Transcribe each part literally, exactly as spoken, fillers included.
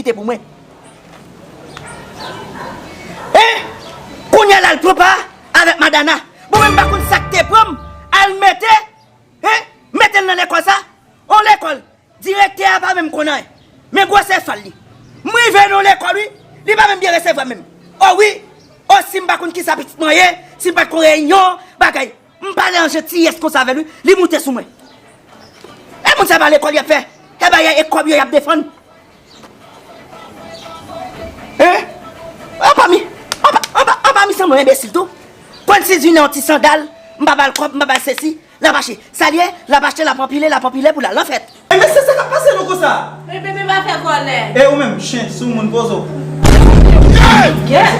kite pou mwen. Hein? Kounye a l al pran pa avèk Madana. Bon, mwen m pa konn sa k te pran m al mete, hein? Mete l nan lekòl sa. On lekòl, direktè a pa menm konn anyen. Men gwosè fal li. M rive nan lekòl, wi. Li pa menm byen resevwa menm. O wi. O, si m pa konn kisa pitit mwen ye, si m pa t konn reyinyon, bagay. M pale an jentiyès konsa avè l, wi. Li moute sou mwen. E moun sa pa lekòl y ap fè? E bagay e kòb yo y ap defann. Hein? Anba mi, anba, anba, anba mi sanble yon enbesil tou. Konn si vin yon ti sandal, m pa ba l kòb, m pa ba l sesi, l ap achte. Sa l ye, l ap achte, l ap anpile, l ap anpile pou l al nan fèt. E mesye, sa k ap pase nou konsa? Bebe, bebe, pa fè kòlè. E ou menm, chen, sou moun pozo. Yeah!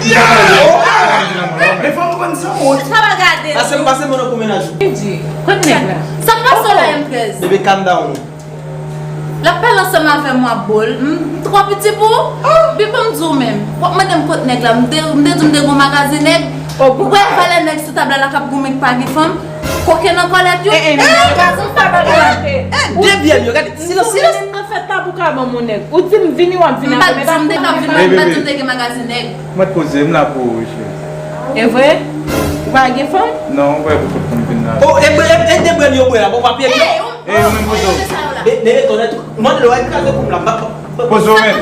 Men fò nou konn se wont. Sa pa gade. Pase m, pase m nan pou mennaj ou. Li di, kot nèg la? Sa k pase w la, M trèz? Bebe, calm down. L ap pale ansanm avè m, w ap bo l. M, m twò piti pou ou? Bi, ban m di w menm. W ap mande m kot nèg la. M te, m te di w m te gon magazin nèg. Ou wè valè nèg sou tab la, la k ap goumen k pa gen fanm. Koke nan kòlèt yo. Eh, eh, non, non, gazon sa pa gade. Eh, de byè m yo, gade. Silans, silans. Ou menm nan fèt la pou ka ban m yon nèg. Ou di m vini, w ap vini. M pa t di m te ka vini, m pa t di m te gen magazin nèg. Mwen poze, m la pou ou, cheri. E vre? Ou pa gen fanm? Non, ou pa pou tout fanm vin la. Oh, e, e, e de byè m yo bwè la, bon, pa pye byen. Eh, ou menm poze w. Nene, tonnè, mande lè w a kraze kou m la. Poze w menm.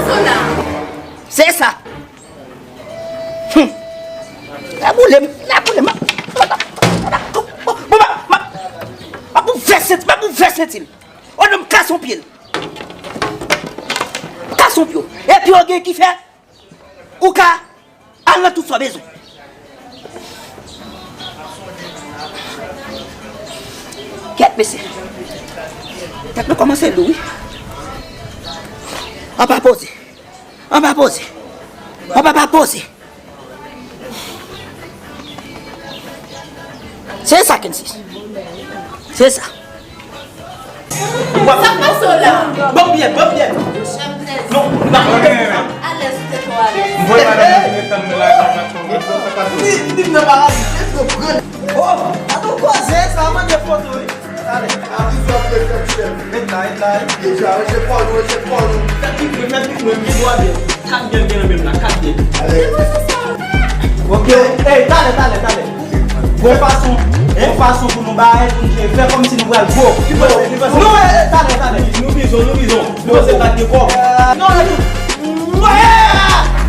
Se sa. Hum. La boule m, la boule m. Bon, bon, ma, ma, ma bouvèse, ma bouvèse senti l. O non, m kase yon pye l. Kase yon pye w. Epi w gen ki fè, ou ka al nan tout sa w bezwen. Kèt, mesye. Tèt mwen kòmanse lou, wi. Anba poze. Anba poze. Anba pa poze. Se sa, Kensis. Se sa. Sa pase w la? Ban m byè, ban m byè. Non, m pa pran byè sa. Alèz, ou te twò alèz. M voye madanm mwen vin tann mwen la, sa pa twò. Di, di m nan paradi, se twò pran. Oh, a nou koze, sa mande foto, wi. Talè. Avizo ap fè chèf. Ret la, ret la, wi. Deja, ranje kò nou, ranje kò nou. Fè pik mwen, fè pik mwen, m gen dwa byè. Kat byè m gen nan men m la, kat byè. Ok. Ey, talè, talè, talè. Gon fason, gon fason pou nou bay, pou nou fè kòmsi nou pral gwo. Non, eh, eh, talè, talè. Nou bizon, nou bizon. Nou se bat de kò. Non, eh,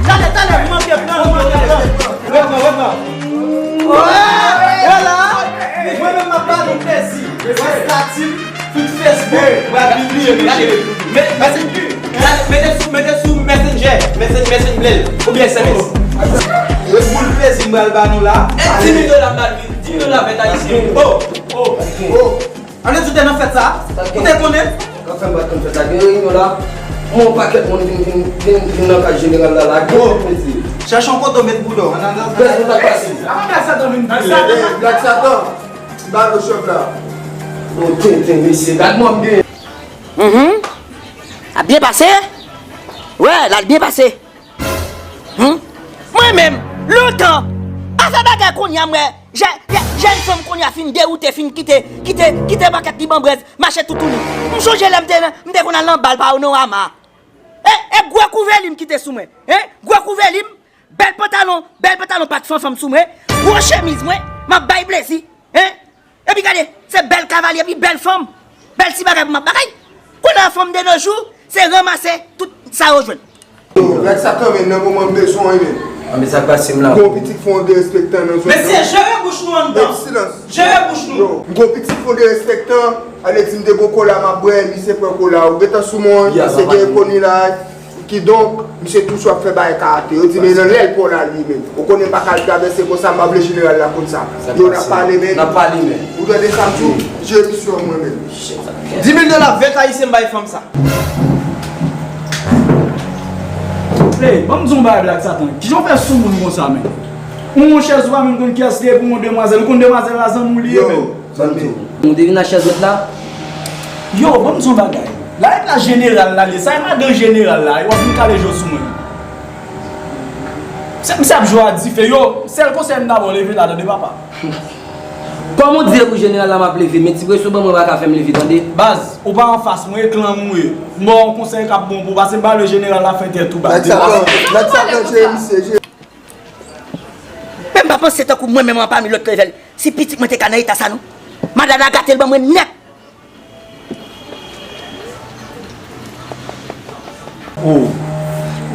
talè, talè, nou manke plan, nou manke plan. Repran, repran. Wè la, mwen menm m ap ba nou plezi. Wè statut, tout Facebook, w ap pibliye, mesye. Mete sou, mete sou Messenger, Messenger, Messenger, oubyen S M S. Red Bull plezi m pral ba nou la. E di mil dola m ba nou, di mil dola vèt ayisyen. Oh, oh, oh. Ann di w te nan fèt sa? Ou te konnen? K ap fè m pa t konn fèt la. Gen reyinyon la. Yon pakèt moun vin, vin, vin, vin nan kay jeneral la, la. Gen plezi. Chèche yon kote w met bouda w. Ann, ann, ann. Bèl, nou t ap pase. Black Satan vin. Black Satan. Ba nou chèf la. Bon, tenten, mesye. Gad mwen m gen. Mhm. Ap byen pase? Wè, l al byen pase. Hmm? Mwen menm, lontan, afè bagay kounye a m wè, jè, jè, jèn fanm kounye a fin dewoute, fin kite, kite, kite pakèt libanbrèz, mache toutouni. M sonje lè m te nan, m te konn al nan bal Panorama. E, e gwo kouvèlim ki te sou mwen. Hein? Gwo kouvèlim, bèl pantalon, bèl pantalon pa t fanfanm sou mwen, gwo chemiz mwen, m ap bay plezi. Hein? Epi gade, se bèl kavalye, epi bèl fanm, bèl ti bagay pou m ap bagay. Kounye a fanm de nos jours, se ranmase tout sa yo jwenn. Yo, gad sa kanmenm nan moman m bezwen w, men. Anben sa k pase m la. Gon pitit fon derespektan nan zòn nan. Mesye, jere bouch nou anndan. Silans. Jere bouch nou. Yo, gon pitit fon derespektan, ale di m de gon kola m ap bwè, misye pran kola. Ou gentan sou mwen, misye gen koni la. Kidonk, misye toujou ap fè bagay karate. Yo di, men nan lè l pa w la li menm. Ou konnen m pa ka al travèse konsa, m pa vle jeneral la konn sa. Yo, n ap pale, men. N ap pale, men. Ou tande sa m di w? Jere misye an mwen menm. Di mil dola vèt ayisyen m bay fanm sa. Ey, ban m di w yon bagay, Black Satan. Kijan w fè sou moun konsa, men? Ou yon chèz ou pa menm konn kiyès li ye pou yon demwazèl. Ou konn demwazèl la zanmi w li ye, men. Ban m di w. Nou te vin nan chèz mèt la. Yo, ban m di yon bagay. La e plas jeneral la li ye. Sa e madan jeneral la. W ap vin kale je w sou mwen. Se misye ap jwe a dife. Yo, sèl konsèy m ba w, leve la, tande papa. Kòman w di e pou jeneral la m ap leve, men ti presyon ban mwen pa ka fè m leve, tande. Baz, ou pa anfas mwen, e klan m ou ye. M ba w yon konsèy k ap bon pou w, pase m pale jeneral la fè tèt ou baz. Nèg sa pran, nèg sa pran tcheye misye, je. Men m pa panse tankou mwen menm anpami lòt level. Si pitit mwen te ka nan eta sa non. Madam la gate l ban mwen nèt. Ou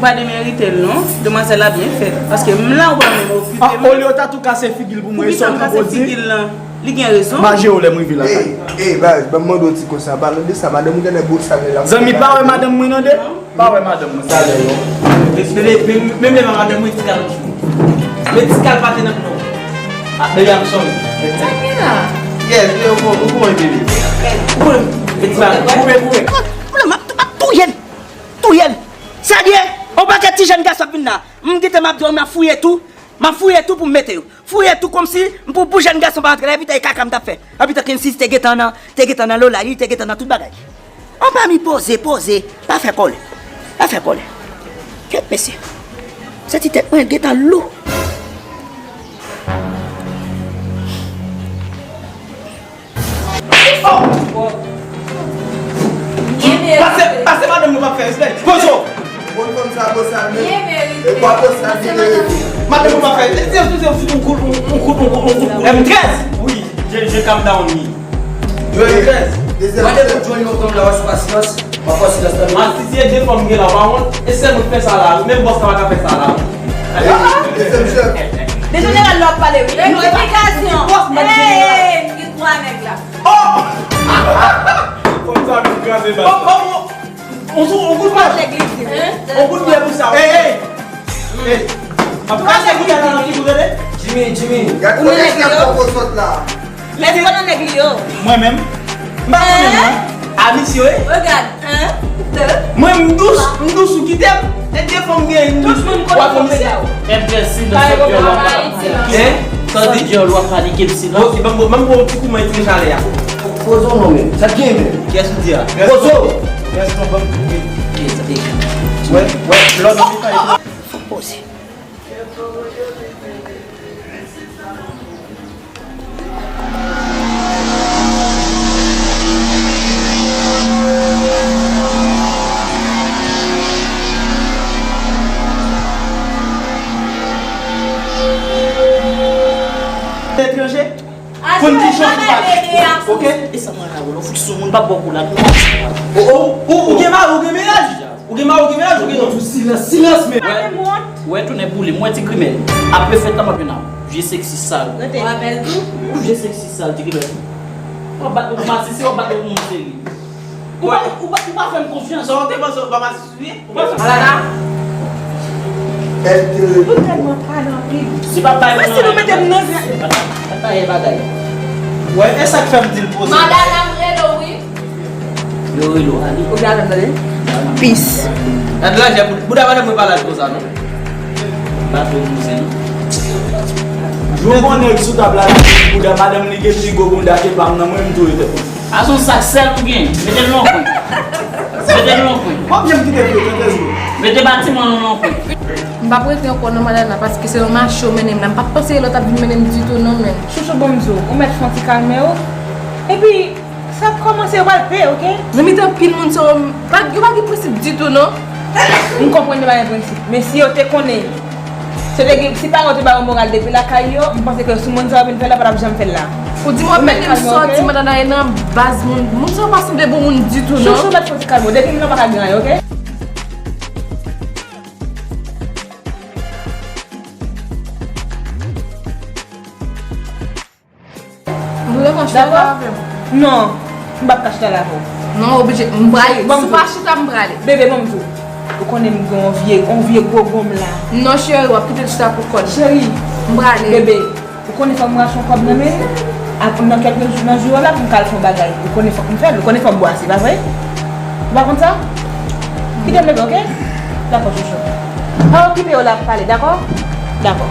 pa demerite l non. Demwazèl la byen fèt. Paske m la ou pa menm okipe m. Olye w ta tou kase figi l pou mwen, e sa w ta pral di? Figi l lan, li gen rezon. M a jere w lè m rive lakay. Ey, ey, baz, ban m mande w ti konsèy. An palan de sa, madanm ou genlè bosal lè l ap fè bagay. Zanmi, pa wè madanm mwen non de. Pa wè madanm mwen sa lè non. Men, men, men, men, men madanm mwen ti kal. Men ti kal pa te nan non. Ah, baby, I'm sorry. Yes, yo, bon, ou bon, baby. Ou bon, men ti kal. Koupe, koupe. Mwen, m ap, m ap touye l. Touye l. Sa l ye? On pakèt ti jèn gason ap vin la. M gentan m ap di w, m ap fouye tou. M ap fouye tou pou m mete yo. Fouye tou kòmsi m pou, pou jèn gason pa antre la, epi tan e kaka m t ap fè. Epi tan Kensis te gentan nan, te gentan nan lolay li, te gentan nan tout bagay. Anpami poze, poze, pa fè kòlè. Pa fè kòlè. Kèt mesye. Santi tèt mwen gentan lou. Oh! Pase, pase madanm nou p ap fè respè. Pozo! Bon fanm sa bosal men. E pa bosal li te rete. Madanm nou p ap fè. Se, se, se, se, on kout, on, on kout, on kout, on kout. M trèz. Wi, je, je calm down me. M trèz. Mande pou Johnny yon fanm la, w ap sou silans. M ap fè silans nan. Mastiti e de fanm gen la, pa wont. E sèl mwen k fè sa la. Menm bòs la pa ka fè sa la. Dejeneral la ap pale wi. Revandikasyon. Bòs mwen dejeneral. Hey, nou gen twa nèg la. Oh! Fanm sa vin kraze bal. Bon, bon, bon. On sou, on kout bal. On kout bal pou sa. Hey, hey. Hey. Ap kraze bouda nan figi w tande. Jimmy, Jimmy. Gad kòman nèg la poko sot la. Lève nan nèg li yo. Mwen menm. M pa konnen non. A misye wi. Regarde, un, deux. Mwen m dous, m dous ou kite m. E de fanm gen m dous. Tout moun konnen konn misye. M fè silans, santi dyòl w ap pale. Santi dyòl w ap pale, kèm silans. Bon, ban m, ban m bon ti kou men tire chalè a. Pozo non men. Sa k gen men? Kiyès ou di a? Pozo. Wè, wè, lòt nan mitan. Fòk poze. Etranje? Konn ki jan pou pale. Ok? E sa mwen la, ou fout sou moun, pa bò kou la. Ou, ou, ou gen mari, ou gen mennaj? Ou gen mari, ou gen mennaj, ou gen non? Silans, silans, men. Ou wè, ou wè tounen boule, mwen ti grimèl. Apre fèt la, m ap jwenn a ou. Vye seksi sal. Ou bèl tou. Vye seksi sal, ti grimèl. W ap bat, w ap masisi, w ap bat pou moun seri. Ou pa, ou pa, ou pa fè m konfyans. Sa w te panse w pa masisi wi? Ou pa fè m. Malala. Ou tèlman pale anpil. Si pa bay mwen. Si nou mete m nan zye. Pa bay bagay. Wè, e sa k fè m di l poze. Madala, m rele w wi. Yo rele w ale. Ou gade m tande? Peace. Gad lajè bouda madanm mwen pa laj konsa non. Pa twò poze non. Jwe bon nèg sou tab la, bouda madanm li gen pi gwo bouda ke pa m nan, mwen m tou rete. A se yon sak sèl ou gen, mete l nan kwen. Mete l nan kwen. Mwen byen m kite vye tantèz mwen. Mete batiman nan nan kwen. M p ap rete ankò nan Madala paske se yon mache w mennen m la. M p ap panse lòt ap vin mennen m ditou non menn. Chouchou bon m di w, ou mèt fè yon ti kalme w. Epi, sa ap kòmanse, yo pral peye, ok? Nan mitan pil moun sa yo, pa, yo pa gen prensip ditou non. M konprann yo pa gen prensip. Men si yo te konnen, si yo te gen, si paran yo te ba yo moral depi lakay yo, m panse ke sou moun sa yo vin fè la, pa t ap janm fè l la. Ou di m w ap mennen m sòti, Madala e nan baz moun. Moun sa yo pa sanble bon moun ditou non. Chouchou mèt fè yon ti kalme w. Depi m nan pa ka gen anyen, ok? Ou vle m al chita la avè w? Non, m p ap ka chita la avè w. Non, oblije, m prale. Si w pa chita, m prale. Bebe, ban m di w. Ou konnen m gen yon vye, yon vye gwo gonm la. Non, cheri, w ap kite l chita pou kò l. Cheri. M prale. Bebe, ou konnen fòk m rache yon kòb nan men l. Ap, nan kèlke jou, nan jou yo la, pou m ka al fè yon bagay. Ou konnen fòk m fè l. Ou konnen fòk m bwase, pa vre? Ou pa konn sa? Kite m, bebe, ok? Dakò, chouchou. Pa okipe yo la ap pale, dakò? Dakò.